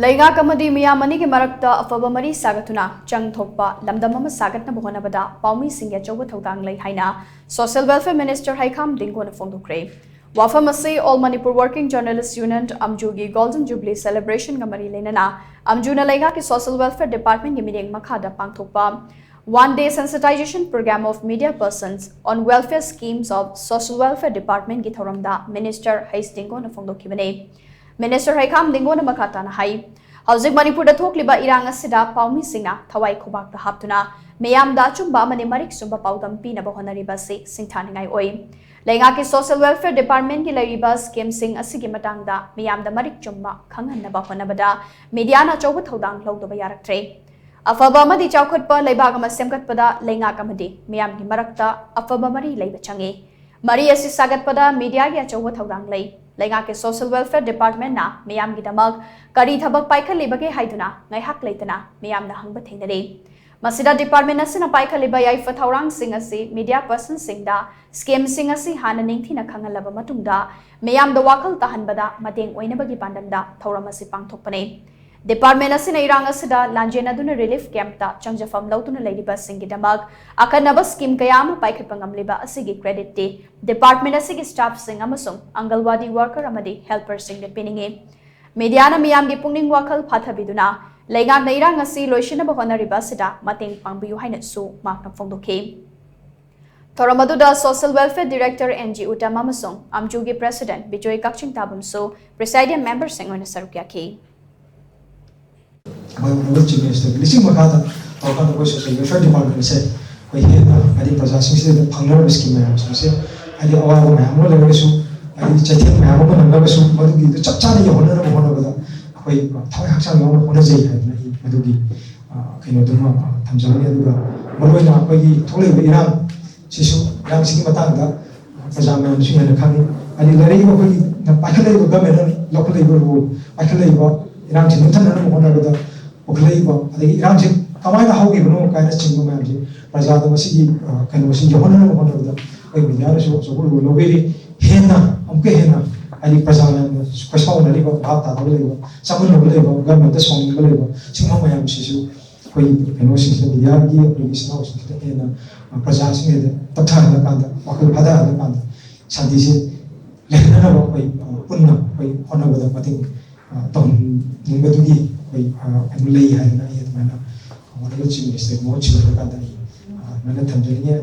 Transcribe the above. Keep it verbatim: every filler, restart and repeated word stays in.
ꯂꯩꯉꯥꯛ ꯑꯃꯗꯤ ꯃꯤꯌꯥꯝ ꯑꯅꯤꯒꯤ ꯃꯔꯛꯇ ꯑꯐꯕ ꯃꯔꯤ ꯁꯥꯒꯠꯇꯨꯅ ꯆꯪ ꯊꯣꯛꯄ ꯂꯝꯗꯝ ꯑꯃ ꯁꯥꯒꯠꯅꯕ ꯍꯣꯠꯅꯕꯗ ꯄꯥꯎꯃꯤꯁꯤꯡꯒꯤ ꯑꯆꯧꯕ ꯊꯧꯗꯥꯡ ꯂꯩ ꯍꯥꯏꯅ Social Welfare Minister ꯍꯩꯈꯥꯝ ꯗꯤꯡꯒꯣꯅ ꯐꯣꯡꯗꯣꯛꯈ꯭ꯔꯦ꯫ ꯋꯥꯐꯝ ꯑꯁꯤ All Manipur Working Journalist Union, ꯑꯝꯖꯨꯒꯤ Golden Jubilee Celebrationꯒ ꯃꯔꯤ ꯂꯩꯅꯅ ꯑꯝꯖꯨꯅ ꯂꯩꯉꯥꯛꯀꯤ Social Welfare Departmentꯀꯤ ꯃꯤꯠꯌꯦꯡ ꯃꯈꯥꯗ ꯄꯥꯡꯊꯣꯛꯄ One Day Sensitization Program of Media Persons on Welfare Schemes of Social Welfare Departmentꯀꯤ ꯊꯧꯔꯝꯗ Minister ꯍꯩꯁ ꯗꯤꯡꯒꯣꯅ ꯐꯣꯡꯗꯣꯛꯈꯤꯕꯅꯤ꯫ Minister ꯍꯩꯈꯥꯝ ꯗꯤꯡꯒꯣꯅ ꯃꯈꯥ ꯇꯥꯅ ꯍꯥꯏ, ꯍꯧꯖꯤꯛ ꯃꯅꯤꯄꯨꯔꯗ ꯊꯣꯛꯂꯤꯕ ꯏꯔꯥꯡ ꯑꯁꯤꯗ ꯄꯥꯎꯃꯤꯁꯤꯡꯅ ꯊꯋꯥꯏ ꯈꯨꯕꯥꯛꯇ ꯍꯥꯞꯇꯨꯅ ꯃꯤꯌꯥꯝꯗ ꯑꯆꯨꯝꯕ ꯑꯃꯗꯤ ꯃꯔꯤꯛ ꯆꯨꯝꯕ ꯄꯥꯎꯗꯝ ꯄꯤꯅꯕ ꯍꯣꯠꯅꯔꯤꯕ ꯑꯁꯤ ꯁꯤꯡꯊꯥꯅꯤꯡꯉꯥꯏ ꯑꯣꯏ꯫ ꯂꯩꯉꯥꯛꯀꯤ Social Welfare Departmentꯀꯤ ꯂꯩꯔꯤꯕ schemeꯁꯤꯡ ꯑꯁꯤꯒꯤ ꯃꯇꯥꯡꯗ ꯃꯤꯌꯥꯝꯗ ꯃꯔꯤꯛ ꯆꯨꯝꯕ ꯈꯪꯍꯟꯅꯕ ꯍꯣꯠꯅꯕꯗ mediaꯅ ꯑꯆꯧꯕ ꯊꯧꯗꯥꯡ ꯂꯧꯗꯕ ꯌꯥꯔꯛꯇ꯭ꯔꯦ꯫ ꯑꯐꯕ ꯑꯃꯗꯤ ꯆꯥꯎꯈꯠꯄ ꯂꯩꯕꯥꯛ ꯑꯃ ꯁꯦꯝꯒꯠꯄꯗ ꯂꯩꯉꯥꯛ ꯑꯃꯗꯤ ꯃꯤꯌꯥꯝꯒꯤ ꯃꯔꯛꯇ ꯑꯐꯕ ꯃꯔꯤ ꯂꯩꯕ ꯆꯪꯏ꯫ ꯃꯔꯤ ꯑꯁꯤ ꯁꯥꯒꯠꯄꯗ mediaꯒꯤ ꯑꯆꯧꯕ ꯊꯧꯗꯥꯡ ꯂꯩ꯫ ꯂꯩꯉꯥꯛꯀꯤ Social Welfare Departmentꯅ ꯃꯤꯌꯥꯝꯒꯤꯗꯃꯛ ꯀꯔꯤ ꯊꯕꯛ ꯄꯥꯏꯈꯠꯂꯤꯕꯒꯦ ꯍꯥꯏꯗꯨꯅ ꯉꯥꯏꯍꯥꯛ ꯂꯩꯇꯅ ꯃꯤꯌꯥꯝꯅ ꯍꯪꯕ ꯊꯦꯡꯅꯔꯤ꯫ ꯃꯁꯤꯗ department ꯑꯁꯤꯅ ꯄꯥꯏꯈꯠꯂꯤꯕ ꯌꯥꯏꯐ ꯊꯧꯔꯥꯡꯁꯤꯡ ꯑꯁꯤ media personꯁꯤꯡꯗ schemeꯁꯤꯡ ꯑꯁꯤ ꯍꯥꯟꯅ ꯅꯤꯡꯊꯤꯅ ꯈꯪꯍꯜꯂꯕ ꯃꯇꯨꯡꯗ ꯃꯤꯌꯥꯝꯗ ꯋꯥꯈꯜ ꯇꯥꯍꯟꯕꯗ ꯃꯇꯦꯡ ꯑꯣꯏꯅꯕꯒꯤ ꯄꯥꯟꯗꯝꯗ ꯊꯧꯔꯝ ꯑꯁꯤ ꯄꯥꯡꯊꯣꯛꯄꯅꯤ꯫ Department ꯑꯁꯤꯅ ꯏꯔꯥꯡ ꯑꯁꯤꯗ ꯂꯥꯟꯖꯦꯟꯅꯗꯨꯅ relief campꯇ ꯆꯪꯖꯐꯝ ꯂꯧꯗꯨꯅ ꯂꯩꯔꯤꯕꯁꯤꯡꯒꯤꯗꯃꯛ ꯑꯈꯟꯅꯕ scheme ꯀꯌꯥ ꯑꯃ ꯄꯥꯏꯈꯠꯄ ꯉꯝꯂꯤꯕ ꯑꯁꯤꯒꯤ creditꯇꯤ department ꯑꯁꯤꯒꯤ staffꯁꯤꯡ ꯑꯃꯁꯨꯡ ꯑꯪꯒꯜꯋꯥꯗꯤ worker ꯑꯃꯗꯤ helperꯁꯤꯡꯗ ꯄꯤꯅꯤꯡꯏ꯫ Mediaꯅ ꯃꯤꯌꯥꯝꯒꯤ ꯄꯨꯛꯅꯤꯡ ꯋꯥꯈꯜ ꯐꯥꯊꯕꯤꯗꯨꯅ ꯂꯩꯉꯥꯛꯅ ꯏꯔꯥꯡ ꯑꯁꯤ ꯂꯣꯏꯁꯤꯟꯅꯕ ꯍꯣꯠꯅꯔꯤꯕ ꯑꯁꯤꯗ ꯃꯇꯦꯡ ꯄꯥꯡꯕꯤꯌꯨ ꯍꯥꯏꯅꯁꯨ ꯃꯍꯥꯛꯅ ꯐꯣꯡꯗꯣꯛꯈꯤ꯫ ꯊꯧꯔꯝ ꯑꯗꯨꯗ Social Welfare Director N G Uttam ꯑꯃꯁꯨꯡ ꯑꯝꯖꯨꯒꯤ President ꯕꯤꯖꯣꯏ ꯀꯛꯆꯤꯡ ꯇꯥꯕꯝꯁꯨ presiding memberꯁꯤꯡ ꯑꯣꯏꯅ ꯁꯔꯨꯛ ꯌꯥꯈꯤ꯫ ꯑꯩꯈꯣꯏ Honourable Chief Minister ꯒꯤ ꯂꯨꯆꯤꯡ ꯃꯈꯥꯗ ꯇꯧꯔꯀꯥꯟꯗ ꯑꯩꯈꯣꯏ Social Welfare Department ꯁꯦ ꯑꯩꯈꯣꯏ ꯍꯦꯟꯅ ꯍꯥꯏꯗꯤ ꯄ꯭ꯔꯖꯥꯁꯤꯡꯁꯤꯗ ꯐꯪꯅꯔꯕ scheme ꯃꯌꯥꯝꯁꯤꯡꯁꯦ ꯍꯥꯏꯗꯤ ꯑꯋꯥꯕ ꯃꯌꯥꯝ ꯑꯃ ꯂꯩꯔꯒꯁꯨ ꯍꯥꯏꯗꯤ ꯆꯩꯊꯦꯡ ꯃꯌꯥꯝ ꯑꯃ ꯅꯪꯉꯒꯁꯨ ꯃꯗꯨꯒꯤꯗꯨ ꯆꯞ ꯆꯥꯅ ꯌꯧꯍꯟꯅꯅꯕ ꯍꯣꯠꯅꯕꯗ ꯑꯩꯈꯣꯏ ꯊꯋꯥꯏ ꯍꯛꯆꯥꯡ ꯌꯥꯎꯅ ꯍꯣꯠꯅꯖꯩ ꯍꯥꯏꯗꯅ ꯑꯩ ꯃꯗꯨꯒꯤ ꯀꯩꯅꯣꯗꯨꯃ ꯊꯝꯖꯕꯅꯤ꯫ ꯑꯗꯨꯒ ꯃꯔꯨꯑꯣꯏꯅ ꯑꯩꯈꯣꯏꯒꯤ ꯊꯣꯛꯂꯛꯏꯕ ꯏꯔꯥꯡ ꯁꯤꯁꯨ ꯏꯔꯥꯡꯁꯤꯒꯤ ꯃꯇꯥꯡꯗ ꯄ꯭ꯔꯖꯥ ꯃꯌꯥꯝꯅꯁꯨ ꯍꯦꯟꯅ ꯈꯪꯉꯤ꯫ ꯍꯥꯏꯗꯤ ꯂꯩꯔꯛꯏꯕ ꯑꯩꯈꯣꯏꯒꯤ ꯄꯥꯏꯈꯠꯂꯛꯏꯕ government ꯅ ꯂꯧꯈꯠꯂꯛꯏꯕ rule, ꯄꯥꯏꯈꯠꯂꯛꯏꯕ ꯏꯔꯥꯡꯁꯤ ꯅꯦꯝꯊꯅꯅꯕ ꯍꯣꯠꯅꯕꯗ ꯄꯨꯈꯠꯂꯛꯏꯕ, ꯑꯗꯒꯤ ꯏꯔꯥꯡꯁꯤ ꯀꯃꯥꯏꯅ ꯍꯧꯈꯤꯕꯅꯣ ꯀꯥꯏꯅ ꯆꯤꯡꯕ ꯃꯌꯥꯝꯁꯤ ꯄ꯭ꯔꯖꯥꯗ ꯃꯁꯤꯒꯤ ꯀꯩꯅꯣꯁꯤ ꯌꯧꯍꯟꯅꯅꯕ ꯍꯣꯠꯅꯕꯗ ꯑꯩꯈꯣꯏ media ꯅꯁꯨ ꯑꯆꯧꯕ role ꯂꯧꯕꯤꯔꯤ꯫ ꯍꯦꯟꯅ ꯑꯃꯨꯛꯀ ꯍꯦꯟꯅ ꯍꯥꯏꯗꯤ ꯄ꯭ꯔꯖꯥ ꯃꯌꯥꯝꯅ ꯈꯣꯏꯁꯥꯎꯅꯔꯤꯕ, ꯚꯥꯞ ꯇꯥꯗꯕ ꯂꯩꯕ, ꯆꯃꯝꯅꯕ ꯂꯩꯕ, ꯒꯃꯦꯟꯇ ꯁꯥꯎꯅꯤꯡꯕ ꯂꯩꯕ, ꯁꯤꯒꯨꯝꯕ ꯃꯌꯥꯝꯁꯤꯁꯨ ꯑꯩꯈꯣꯏ ꯀꯩꯅꯣꯁꯤꯡꯁꯤꯗ, ꯃꯤꯗꯤꯌꯥꯒꯤ ꯑꯩꯈꯣꯏꯒꯤ ꯏꯆꯤꯟ ꯏꯅꯥꯎꯁꯤꯡꯁꯤꯗ ꯍꯦꯟꯅ, ꯑ, ꯄ꯭ꯔꯖꯥꯁꯤꯡꯁꯤꯗ ꯇꯞꯊꯍꯜꯂꯀꯥꯟꯗ, ꯋꯥꯈꯜ ꯐꯥꯊꯍꯜꯂꯀꯥꯟꯗ ꯁꯥꯟꯇꯤꯁꯤ ꯂꯩꯍꯟꯅꯅꯕ ꯑꯩꯈꯣꯏ, ꯑ, ꯄꯨꯟꯅ ꯑꯩꯈꯣꯏ ꯍꯣꯠꯅꯕꯗ ꯃꯇꯦꯡ, ꯑ, ꯇꯧꯍꯟꯅꯤꯡꯕꯗꯨꯒꯤ ꯑꯩꯈꯣꯏ, ꯑ, ꯀꯩꯅꯣ ꯂꯩ ꯍꯥꯏꯗꯅ ꯑꯩ ꯑꯗꯨꯃꯥꯏꯅ Honourable Chief Minister ꯃꯍꯨꯠ ꯁꯤꯜꯂꯀꯥꯟꯗ ꯑꯩ, ꯑ, ꯑꯗꯨꯃꯥꯏꯅ ꯊꯝꯖꯅꯤꯡꯉꯤ꯫